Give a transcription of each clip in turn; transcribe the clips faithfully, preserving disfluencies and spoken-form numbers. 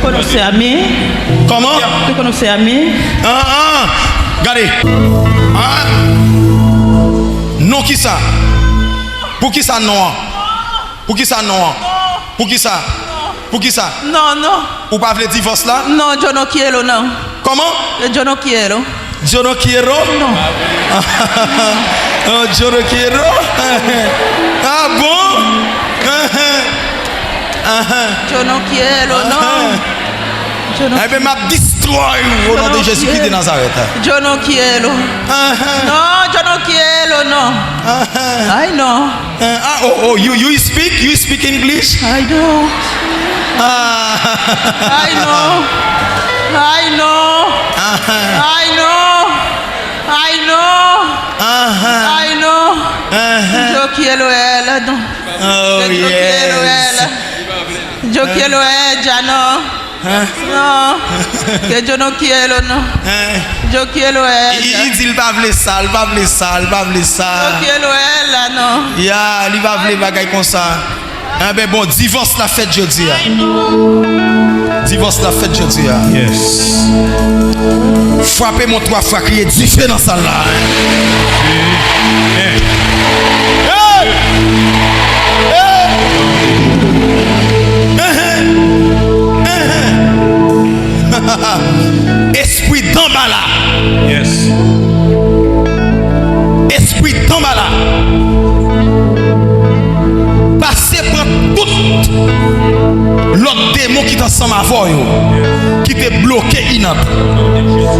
Konoce a mí. Kòman? Tú conoces a mí? Ah, ah. Gade. Ah. Non kisa? Poukisa non an? Poukisa non an? Poukisa? Poukisa? No, no. Ou pa vle divòs la? No, yo no quiero, no. Kòman? Yo no quiero. Yo no quiero? No. Oh, yo no quiero? Ah bon? Yo no quiero, no. Yo no. Enben, m ap destroy ou o non de Jezi Kris de Nazarèt. Yo no quiero. No, yo no quiero, no. Ay, no. Uh, ah, oh, oh, you, you speak, you speak English? I don't. Ah. I know. I know. Uh-huh. I know. I know. Uh-huh. I know. Uh-huh. Yo quiero ella, no. Oh, yes. Yo quiero ella. Yo quiero ella, no. Hein? No, que yo no quiero, no. Hein? Yo quiero ella. Li, li di l pa vle sa, l pa vle sa, l pa vle sa. Yo quiero ella, no. Ya, li pa vle bagay konsa. Enben bon, divòs la fèt jodi a. Divòs la fèt jodi a. Yes. Frape men w twa fwa, kriye dife nan sal la. Amen. Hey! Hey! Espri danbala. Yes. Espri danbala. Pase pran tout lòt demon ki t ansanm avè w yo, ki te bloke Inant.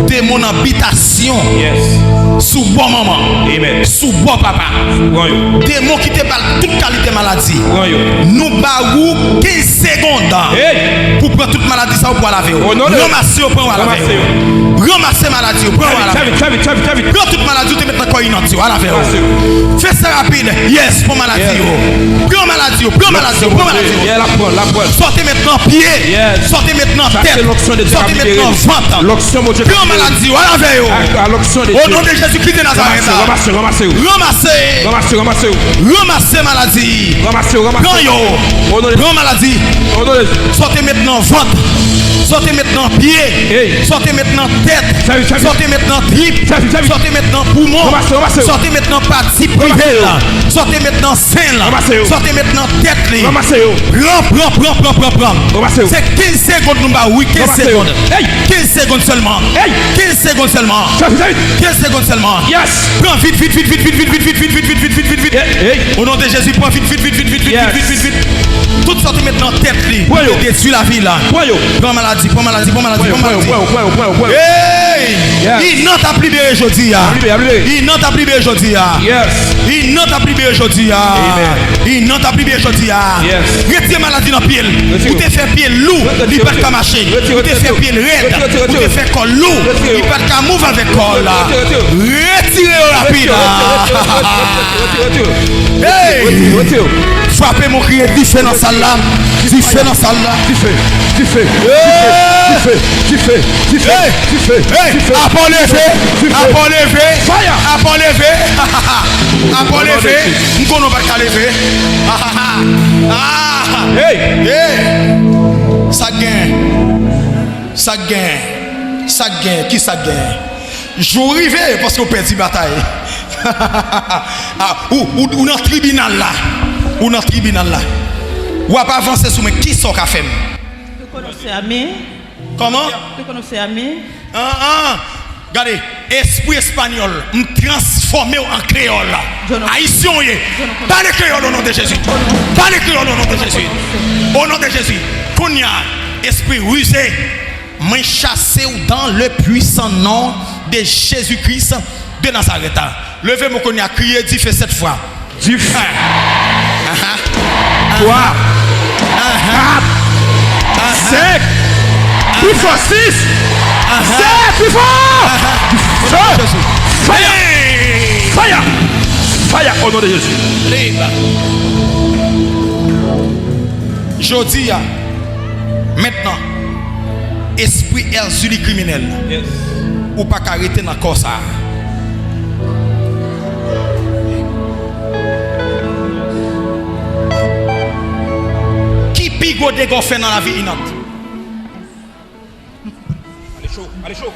Demon nan bitasyon. Yes. Sou bò manman. Amen. Sou bò papa. Pran yo. Demon ki te ba l tout kalite maladi. Pran yo. Nou ba ou kenz segonn pou pran tout maladi sa yo pou al avè yo. Ranmase yo, pran yo al avè yo. Ranmase maladi yo, pran yo al avè yo. Pran tout maladi yo te met nan kò Inant yo, al avè yo. Fè sa rapid. Yes, pran maladi yo. Pran maladi yo, pran maladi yo, pran maladi yo. Sa w te met nan pye, sa w te met nan tèt, sa w te met nan vant. Pran maladi yo, al avè yo. O non de Jezi Kris de Nazarèt. Ranmase, ranmase yo. Ranmase. Ranmase yo, ranmase yo. Ranmase maladi. Ranmase yo, ranmase yo. Pran yo. O non de Jezi. Pran maladi. O non de Jezi. Sa w te met nan vant. Sa w te met nan pye. Hey. Sa w te met nan tèt. Sa w te met nan trip. Sa w te met nan poumon. Ranmase yo, ranmase yo. Sa w te met nan pati prive l. Sa w te met nan sen l. Ranmase yo. Sa w te met nan tèt li. Ranmase yo. Pran, pran, pran, pran, pran, pran. Ranmase yo. Se kenz segonn nou ba ou, wi, kenz segonn. Hey. Kenz segonn sèlman. Hey. Kenz segonn sèlman. Sa, sa, sa. Kenz segonn sèlman. Yes. Pran vit, vit, vit. Hey, hey. O non de Jezi, pran vit, vit, vit. Yes. Tout sa w te met nan tèt li, pran yo, pou detwi lavi l. Pran yo. Pran maladi, pran maladi, pran maladi, pran maladi. Pran yo, pran yo, pran yo, pran yo, pran yo. Hey! Yes. Inant ap libere jodi a. Ap libere, ap libere. Inant ap libere jodi a. Yes. Inant ap libere jodi a. Amen. Inant ap libere jodi a. Yes. Retire maladi nan pye l. Retire. Ou te fè pye l lou, li pa t ka mache. Ou te fè pye l rèd, ou te fè kò l lou, li pa t ka move avèk kò l la. Retire yo rapid. Hey! Frape men w, kriye dife nan sal la. Dife nan sal la. Dife, dife, dife, dife, dife, dife. Apa w leve, apa w leve, apa w leve, apa w leve. M konnen w pa t ka leve. Ah, hey! Hey! Sa k genyen? Sa k genyen? Sa k genyen? Ki sa k genyen? Jou rive paske w pèdi batay. Ah, ou, ou, ou nan tribinal la. Ou nan tribinal la. W ap avanse sou mwen. Kisa w ka fè m? Tú conoces a mí. Kòman? Tú conoces a mí. Ah, ah. Gade, espri espanyòl, m transfòme w an kreyòl. Ayisyen w ye. Pale kreyòl o non de Jezi. Pale kreyòl o non de Jezi. O non de Jezi. Kounye a, espri rize, mwen chase w dans le puissant nom de Jésus-Christ de Nazareth. Leve men w kounye a, kriye dife sèt fwa. Dife. Twa. Kat. Senk. Pli fò, sis. Sèt. Pli fò. Dife. Faya. Faya. Faya. O non de Jezi. Jodi a, mentnan, espri Èzili kriminèl, ou pa ka rete nan kò sa a. Ki pi gwo dega w fè nan lavi Inant? Cho, ale cho.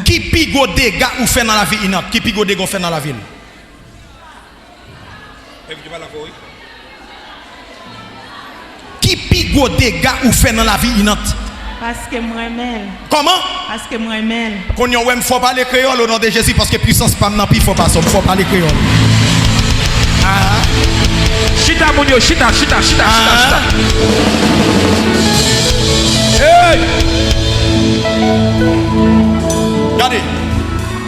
Ki pi gwo dega ou fè nan lavi Inant? Ki pi gwo dega ou fè nan lavi l? Ki pi gwo dega ou fè nan lavi Inant? Paske m renmen l. Kòman? Paske m renmen l. Kounye a w wè m fò pale kreyòl o non de Jezi, paske pwisans pa m nan pi fò pase w. M fò pale kreyòl. Ah. Chita, moun yo, chita, chita, chita, chita, chita. Hey! Gade,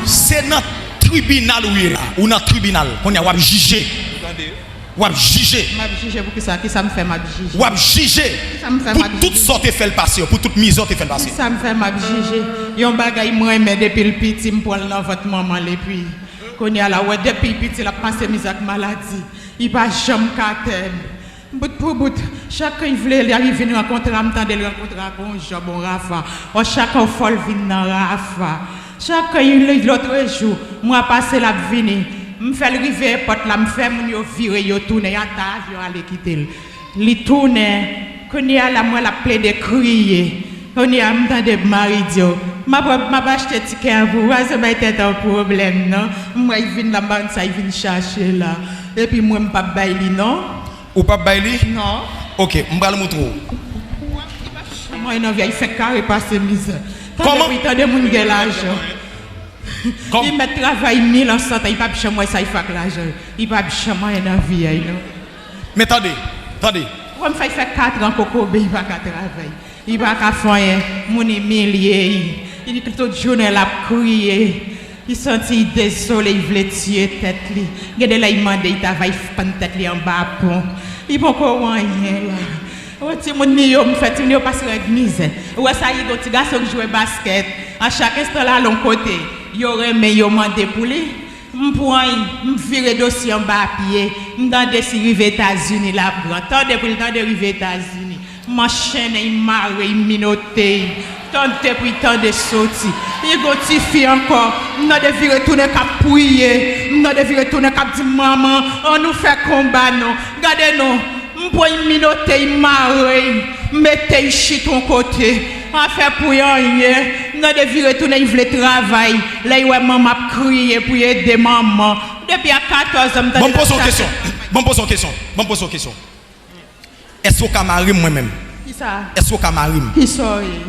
se nan tribinal ou ye la. Ou nan tribinal. Kounye a w ap jije. W ap jije. M ap jije pou kisa? Kisa m fè m ap jije? W ap jije. Kisa m fè m ap jije? Pou tout sa w te fè l pase yo, pou tout mizè w te fè l pase. Kisa m fè m ap jije? Yon bagay m renmen depi l piti, m pran l nan vant manman l, epi kounye a la, w wè depi l piti, l ap pase mizè ak maladi. Li pa janm ka tèm. Bout pou bout, chak kan l vle, li vin rankontre a, m tande l rankontre ak yon Jòb, yon Rafa. Ò, chak kan fò l vin nan Rafa. Chak kan lòt jou, mwa pase l ap vini. M fè l rive èpòt la, m fè moun yo vire, yo tounen, y ata avyon ale kite l. Li tounen, kounye a la, m wè l ap plede kriye. Kounye a, m tande mari di yo, "M ap, m ap achte tikè an pou ou, pa bezwen bay tèt an pwoblèm, non." M wè l vin la, m pa konn sa l vin chache la. Epi mwen, m p ap bay li, non. Ou p ap bay li? Non. Oke, m pral moutre w. Mwen nan vi a, li fèk kare pase mizè. Tande, kòman? Wi, tande moun gen lajan. Kòm- Li mèt travay mil an san tan, li p ap janm wè sa l fè ak lajan. Li p ap janm anyen nan vi a, non. Men tande, tande. Wè m fè, fè katran kokobe, li pa ka travay. Li pa ka fè anyen. Moun imilye li. Li tout jounen l ap kriye. Li santi li dezole, li vle tiye tèt li. Gen de lè li mande, li ta va, li pann tèt li anba pon. Li poko wè anyen la. O timoun li yo, m fè timoun yo pase rèd mizè. Ou wè sa, li gon ti gason ki jwe baskèt. A chak enstan l ale yon kote, yo renmen, yo mande pou li. M pran l, m vire dosye anba pye. M tande si rive Etazini, l ap gran. Tande pou l tande rive Etazini. M anchennen, m mare, m minote. Tande pou l tande soti. Li gon tifi ankò. M tande vire tounen k ap priye. M tande vire tounen k ap di, "Manman, ann nou fè konba non." Gade non. M pran l, m minote l, m mare l, m mete l chita yon kote. Afè pou anyen. M tande vire tounen, li vle travay. Lè l wè manman ap kriye pou l ede manman. Depi a katòz an, m tande... Bon, m poze yon kesyon. Bon, m poze yon kesyon. Bon, m poze yon kesyon. Èske w ka mare m, mwen menm? Kisa? Èske w ka mare m? Kisa w ye?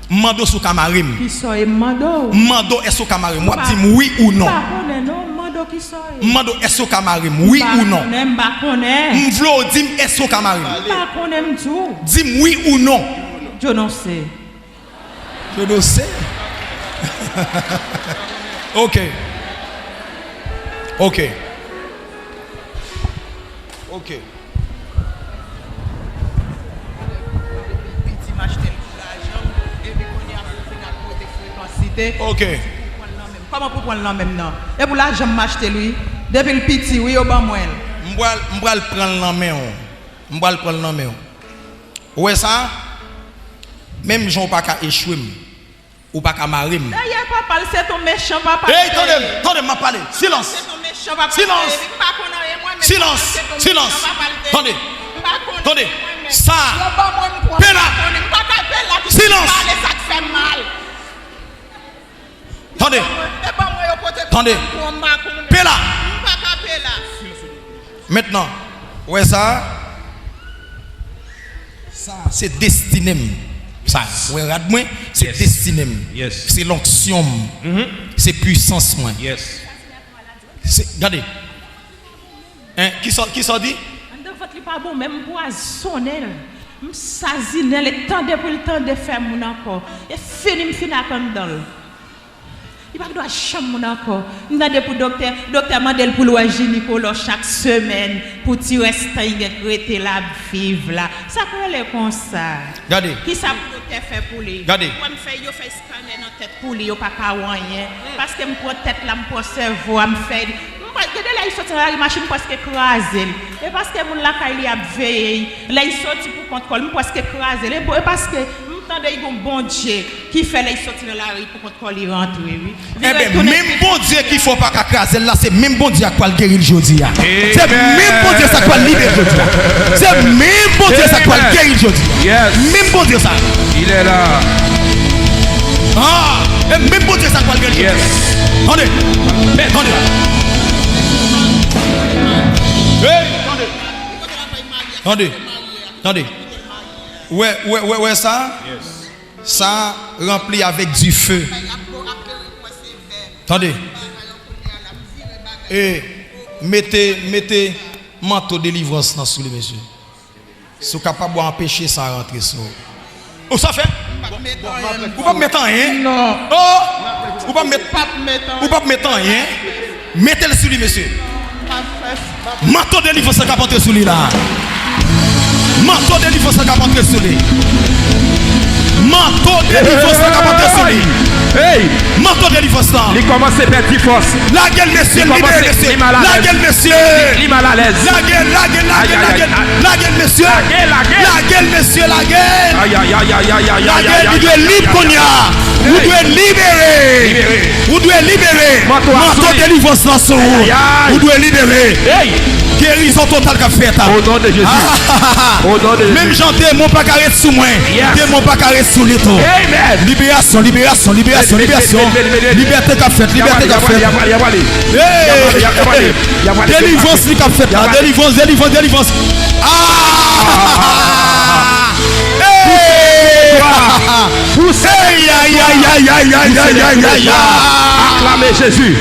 M mande w si w ka mare m. Kisa w ye? M mande w. M mande w èske w ka mare m. W ap di m wi ou non. M pa konnen non, m mande w kisa w ye. M mande w èske w ka mare m, wi ou non. M pa konnen, m pa konnen. M vle w di m èske w ka mare m. M pa konnen, m di w. Di m wi ou non. Je ne sais. Je ne sais. Ok. Ok. Ok. Piti m achte l pou lajan m, epi kounye a pou vin ak kote frekansite. Ok. Pou pran l nan men m. Kòman pou pran l nan men m nan? E pou lajan m m achte l, wi. Depi l piti, wi, yo ban mwen l. M pral, m pral pran l nan men w. M pral pran l nan men w. Ou wè sa? Menm jan w pa ka echwe m. Ou pa ka mare m. Dèyè papa l, se t on mechan papa l te ye. Ey, tande m, tande m, m ap pale. Silans. Se t on mechan papa l te ye. Silans. M pa konn anyen mwen menm. Silans. Silans. Tande. M pa konn anyen mwen menm. Sa. Yo ban mwen m pran, m pa konnen. M pa ka pela ki pale sa k fè m mal. Silans. Tande. Yo ban mwen, yo pote pou mwen, m pa konnen. Pela. M pa ka pela. Mentnan, ou wè sa? Sa, se destine m. Sa, ou wè rad mwen, se destine m. Yes. Se lonksyon m. Se pwisans mwen. Yes. Se, gade. Hein, kisa, kisa w di? Anndan vant li pa bon, men m pwazonnen l. M sazinen l, e tande pou l tande fè moun ankò. E fini m fin ak anndan l. Li pa gen dwa janm moun ankò. M tande pou doktè, doktè mande l pou l wè jinikolò chak semèn, pou ti rès tan li gen k rete l ap viv la. Sa k rele konsa? Gade. Kisa pou doktè fè pou li? Gade. Ou wè m fè, yo fè eskanè nan tèt pou li, yo pa ka wè anyen. Paske m pran tèt la, m pran sèvo a, m fè, m pa, gen de lè li soti nan lari, machin prèske kraze l. E paske moun lakay li ap veye l. Lè li soti pou kont kò l, m prèske kraze l. E bo-, e paske m tande li gon Bondye ki fè lè li soti nan lari, pou kont kò li rantre, wi. Enben, menm Bondye ki fè w pa ka kraze l la, se menm Bondye a k pral geri l jodi a. Se menm Bondye sa k pral libere l jodi a. Se menm Bondye sa k pral geri l jodi a. Yes. Menm Bondye sa. Il est là. Ah, e menm Bondye sa k pral grandi. Yes. Tande. Men tande. Hey, tande. Tande. Tande. Wè, wè, wè, wè sa? Yes. Sa ranpli avèk dife. Tande. E mete, mete manto delivrans lan sou li, mesye. Si w kapab, w anpeche sa rantre sou ou. Ou sa fè? Ou p ap met anyen? Non. Oh! Ou p ap met, ou p ap met anyen? Mete l sou li, mesye. Manto delivrans la k ap antre sou li la. Manto delivrans la k ap antre sou li. Manto delivrans la k ap antre sou li. Hey! Manto delivrans la. Li kòmanse pèdi fòs. Lage l, mesye, libere, mesye. Lage l, mesye. Li malalèz. Lage l, lage l, lage l, lage l. Lage l, mesye. Lage l, lage l. Lage l, mesye, lage l. Lage l, li dwe lib kounye a. Ou dwe libere. Ou dwe libere. Manto delivrans lan sou ou. Ou dwe libere. Gerizon total k ap fèt. O non de Jezi. O non de Jezi. Menm jan demon pa ka ret sou mwen, demon pa ka ret sou li tou. Amen. Liberasyon, liberasyon, liberasyon, liberasyon. Libète k ap fèt, libète k ap fèt. Hey! Delivrans li k ap fèt la, delivrans, delivrans, delivrans. Ah! Hey! Pouse. Hey, ay, ay, ay, ay, ay, ay, ay, ay, ay. Aklame Jezi.